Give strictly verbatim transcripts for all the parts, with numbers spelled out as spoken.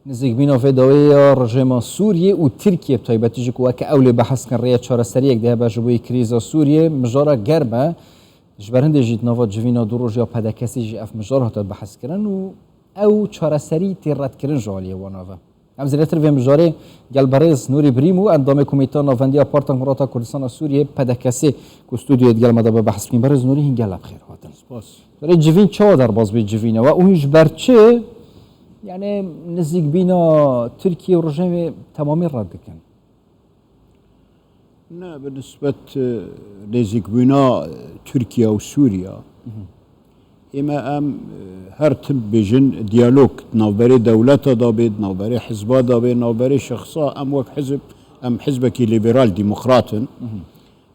Nizîkbîna vê dawê ya rejêma Sûriyê û Tirkiye bi taybetî jî ku weke ew lê behs kin rêya çareseriyek dê hebe ji bo yê krîza Sûriyê, mijara germ e. Ji ber hindê jî di nava civîna du roj ya P D K'ê jî ev mijar hate behs kirin û ew çareserî tê redkirin ji aliyê wan ve. Em zêdetir vê mijarê gel berêz Nûrî Birîm û endamê Komîta Navendiya Partiya Demokrata Kurdistana Sûriyê, P D K'ê, ku stûdyoyê digel me de be behs bikin. Berêz Nûrî, hîn gelek bi xêr hatin. Spas. Berê civîn çawa derbas bî civîna we û hîn ji ber çi, yani, nizîkbîna Tirkiye û rejîmê temamî red dikin? Ne, bi nisbet, e, nêzîkbûna, e, Tirkiye û Sûriye, ême em, e, her tim bêjin diyalog di navberê dewleta de bê, di navberê hizba de bê, navberê şexsa, em wek hizb, em hizbekî lîberal demokrat in.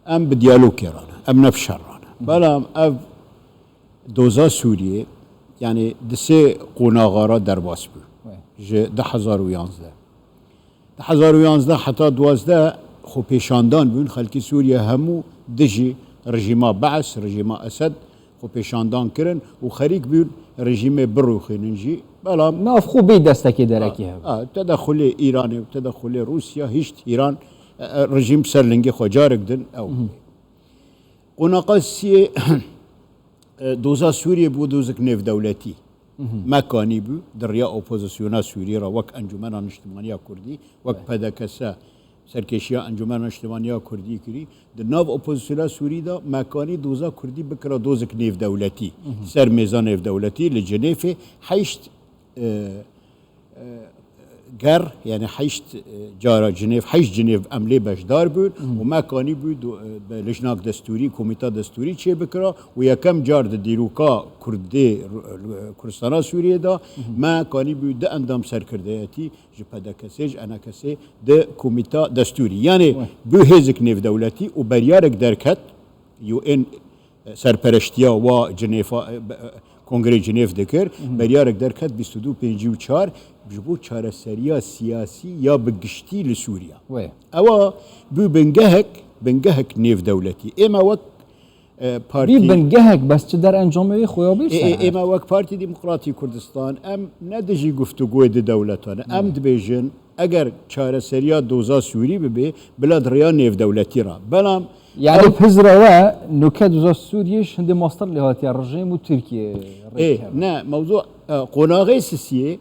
Em bi diyalogê re ne, em ne bi şer re ne. Belam ev doza Sûriyê, yani di sê qonaxa re derbas bû. Ji du hezar û yanzdeh. Du hezar û yanzdeh heta duwazdeh xwepêşandan bûn, xelkê Sûriye hemû dijî rejîma Be'es, rejîma Esed xwepêşandan kirin û xerîk bûn rejîmê birûxînin jî. Belam Nav xwe bê destekê derekî hebe. Ha, tedexulê Îranê û tedexulê Rûsya hişt Îran, e, e, rejîm ser lingê xwe carek din ew. Qonaxa siyê, e, doza Sûriyê bû dozek nêvdewletî. Mekanî bû, di riya opozisyona Sûrî re wek Encûmena Niştimaniya Kurdî, wek P D K'ê serkêşiya Encûmena Niştimaniya Kurdî kirî. Di nav opozisyona Sûrî de mekanî doza Kurdî bikira dozek nêvdewletî. Ser mêza nêvdewletî li Cinêfê heşt, e, e, ger, yani heşt, e, cara Cinêv, heşt Cinêv em lê beşdar bûn û me kanî bû do-, e, be lijnak destûrî, komîta destûrî çê bikira û yekem car di dîroka Kurdê, Ru-, Kurdistana Sûriyê de me kanî bû du endam serkirdeyetî ji P D K'ê, ji E N K'ê di komîta destûrî. Yani bû hêzik nêvdewletî û beryarek derket, U N serpereştiya wa Cinêfa, e, be-, e, Kongrê Cinêf dikir, beryarek derket bîst û du pêncî û çar ji bo çareseriya siyasî ya bi giştî li Sûriya. Wê. Ewa bû bingehek, bingehek nêvdewletî. Ême wek, e, partî Bî bingehek, bes çi derencamê wê xuya bîr Ê, ê, ser? Ême wek Partî Demokratî Kurdistan, em ne dijî guftûgoyê di dewletan e. Em dibêjin, eger çareseriya doza Sûrî bibe, bila di rêya nêvdewletî re. Belam Yani ew pizra we nuke doza Sûriyê ji hindê mastir lê hatiye rejîm û Tirkiye Ê, rêkeve. Ne, mewzu, e, qonaxê sisiyê,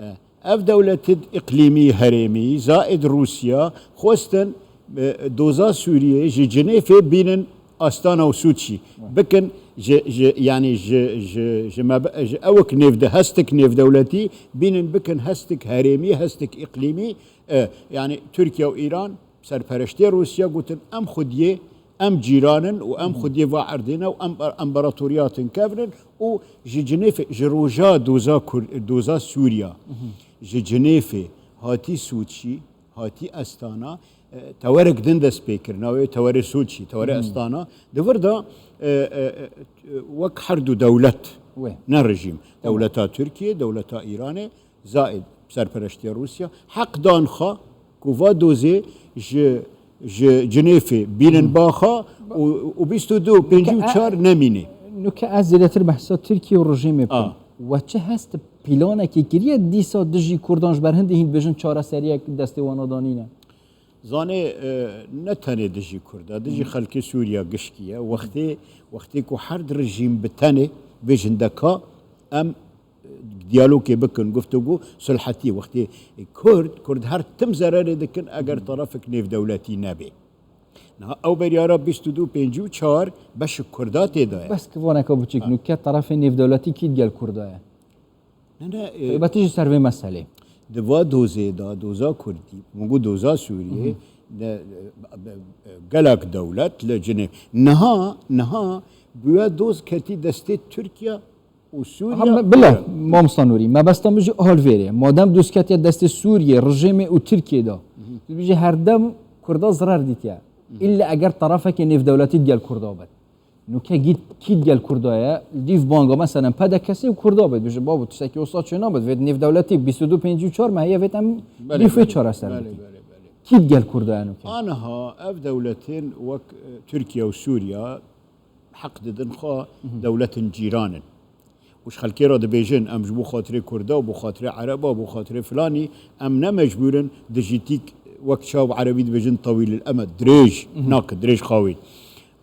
e, ev dewletin îqlîmî, herêmî, zaid Rûsya, xwestin, e, doza Sûriyê ji Cinêfê bînin Astana û Sûçî. Bikin ji, ji, yani ji, ji, ji mebe-, ji ewik nêvde-, hestik nêvdewletî bînin bikin hestik herêmî, hestik îqlîmî, e, yani Tirkiye û Îran serpereştê Rûsya gotin, em xwediyê, em cîran in û em xwediyê va erdê ne û em, împaratoriyatin kevin û ji Cinêfê, ji roja doza Kur-, doza Sûriya, ji Cinêfê hatî Sûçî, hatî Astana, e, tewerek din dest pê kir. Navê tewerê Sûçî, tewerê Astana. Di vir de, e, e, e, wek her du dewlet, Wê. Ne rejîm. Tamam. Dewleta Tirkiye, dewleta Îranê, zaid serpereştiya Rûsya, heq dan xwe ku va dozê ji, ji Cinêfê bînin ba xwe û, û bîst û du, pêncî û çar nemîne. Nuke ez zêdetir behsa Tirkiye û rejîmê bikim. A. We çi hest planekê kiriye dîsa dijî Kurdan, ji ber hindê hîn dibêjin çareseriyek destê wan a da nîne? Zanê, e, ne tenê dijî Kurda, dijî xelkê Sûriya gişkî ye. Wextê, wextê ku her di rejîm bi tenê bêjin de ka em, e, diyalogê bikin, guftûgo, sulhetî, wextê Kurd, Kurd her tim zererê dikin eger tarafek nêvdewletî nebê. Niha ew beryara bîst û du pêncî û çar beşik Kurda tê de ye. Bes kivaneka biçûk, nuke tarafê nêvdewletî kî digel Kurda ye? Ne, ne, e, Taybetî ji ser vê meselê. Di va dozê de, doza Kurdî, min got doza Sûriyê, de, e, gelek dewlet li Cinê-, niha, niha bûye doz ketî destê Tirkiye û Sûriye. Ha, me, bile, mamosta Nûrî, mebesta min jî hal vêrê. Madem doz ketiye destê Sûriye, rejîmê û Tirkiye de, tu dibêjî her dem Kurda zirar dîtiye. Îlle eger tarafekê nêvdewletî digel Kurda be. Nuke gît kî digel Kurda ye? Dîv banga meselen P D K'ê û Kurda bêt. Bije babo tiştekî wisa çê nabêt. Vêt nêvdewletî bîst û du pêncî û çar me heye vêt em Belê, dîv wê belê, çareser belê, bikin. Belê, belê. Kî digel Kurda ye nuke? Aniha ev dewletên wek, e, Tirkiye û Sûriye heq didin xwe dewletên cîran in. Û ji xelkê re dibêjin, em ji bo xatirê Kurda, bo xatirê Ereba, bo xatirê filanî, em ne mecbûr in dijîtîk wek çav erebî dibêjin tewîl el emed, dirêj, nake, dirêj xawî.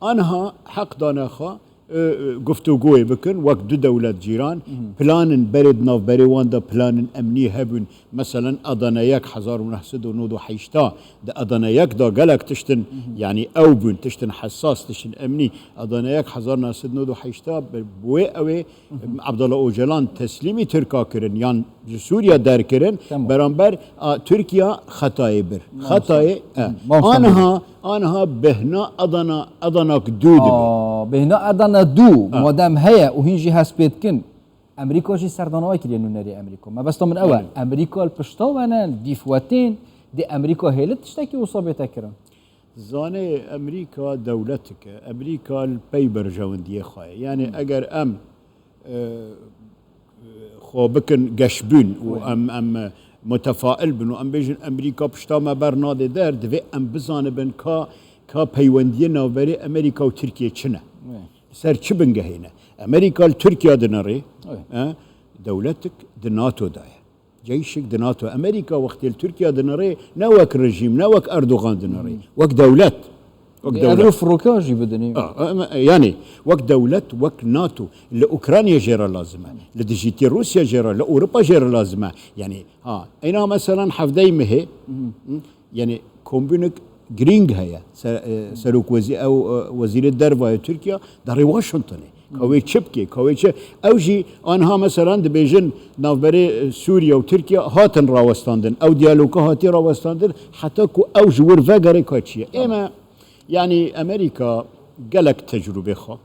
Aniha heq dane xwe, e, e, guftûgoyê bikin, wek du dewlet cîran, planin berê di navberê wan de planin emnî hebûn. Meselen Adana yek hezar û neh sed û nod û heşta, di Adana yek de gelek tiştin, yanî ew bûn, tiştin hesas, tiştin emnî. Adana yek hezar neh sed nod û heşta bi, bi wê ew ê Abdullah Ocalan teslîmî Tirka kirin, yan ji Sûriye derkirin, Tamam. beramber a, Tirkiye xetayê bir. Maalesef. Xetayê, e. Hı, maalesef. Aniha, aniha bêhna Adana, Adanak du dibe. Aa, bêhna Adana du, Ha. madem heye û hîn jî hespê dikin, Amerîka jî serdana we kiriye nûnerê Amerîka. Mebesta min ew e. Belê. Amerîka li pişta we ne, li dîf we tên, dê Amerîka hêlit tiştekî wisa bête kirin. Zanê Amerîka dewletik e. Amerîka li pey berjewendiyê xwe ye. Yani eger em, e, xwe bikin geşbûn û Wê. em, em, e, mutefail bin û em bêjin Amerîka pişta me bernade der, divê em bizanibin ka, ka peywendiyê navberê Amerîka û Tirkiye çi ne? Wê. Ser çi bingehê ne? Amerîka li Tirkiye dinirê, Wê. e, dewletik di NATO de ye. Ceyşik di NATO. Amerîka wextê li Tirkiye dinirê, ne wek rejîm, ne wek Erdogan dinirê. Wek dewlet. Wek Dê dewlet. Ev firoke jî bidinî. A, a, yani, wek dewlet, wek NATO. Li Ukrayna jê re lazim e. Li dijîtî Rûsya jê re, li Ewropa jê re lazim e. Yani, ha, eyna meselan hevdeyê mehê, yani, kombûnek girîng heye. Ser, e, serok wezî-, ew, e, wezîrê derva yê Tirkiye derê Washingtonê. Ka wê çi bike, ka wê çi? Ew jî anha meselan dibêjin navberê, e, Sûriye û Tirkiye hatin rawestandin. Ew diyaloga hatiye rawestandin heta ku ew ji wir vegere ka çi ye. Ême, yani Amerîka gelek tecrûbê xwe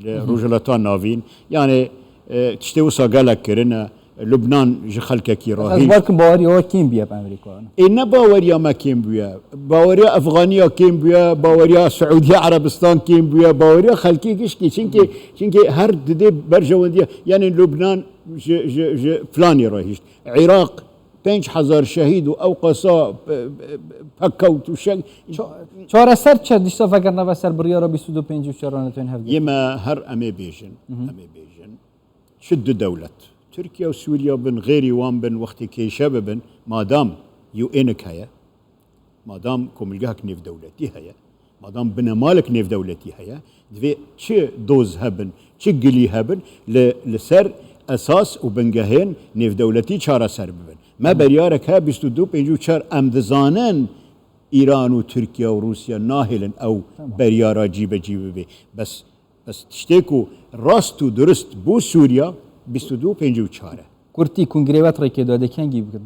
li Rojhilata Navîn, yani, e, tiştê wisa gelek kirine. Lubnan ji xelkekî re Ez hîn. Bawer kim baweriya we kêm bûye bi Amerîka. Ê ne baweriya me kêm bûye. Baweriya Efxaniya kêm bûye, baweriya Siûdiya Erebistan kêm bûye, baweriya xelkê gişkî. Çimkî, çimkî her didê berjewendiya, yani Lubnan ji, ji, ji filanî re hişt. Iraq pênc hezar şehîd û ew qasa, e, e, pekewt û şek. Ça-, çareser çi dişta vegerine ve ser biryara bîst û du pêncî û çar re netewên hevgirtin? Yê me her em ê bêjin, em ê bêjin. Çi du dewlet, Tirkiye û Sûriye bin, xêrî wan bin, wextê kêşe bibin, madam U N heye, madam komilgehek nêvdewletî heye, madam binemalik nêvdewletî heye, divê çi doz hebin, çi gilî hebin, li, li ser esas û bingehên nêvdewletî çareser bibin. Me beryarek heye bîst û du pêncî û çar, em dizanin Îran û Tirkiye û Rûsya nahêlin ew Tamam. beryara cîbecî bibe. Bes Bes tiştê ku rast û durist bû Sûriya bîst û du pêncî û çar e. Kurtî, kongrê we rêkê da, dê kengî bikin?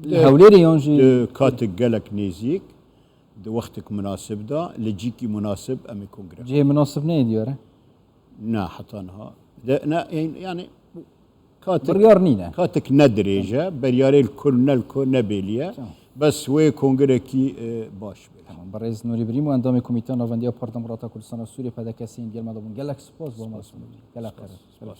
Li Di, Hewlêrê yan jî? Di katik gelek nêzîk, di wextik munasib de, li cîkî munasib em ê kongre. Cihê munasib neyê diyar e? Na, heta niha. De, ne, yani, katik, Biryar nîne. Katik ne dirêj e, beryarê li ku ne li ku ne bêlî ye. Tamam. Bes wê kongrekî, e, baş bê. Tamam, birêz Nûrî Birîm û endamê Komîteya Navendiya Partiya Demokrata Kurdistana Sûriyê, P D K, yên gel me de bûn. Gelek spas bo me. Spas. Gelek Spas. Spas.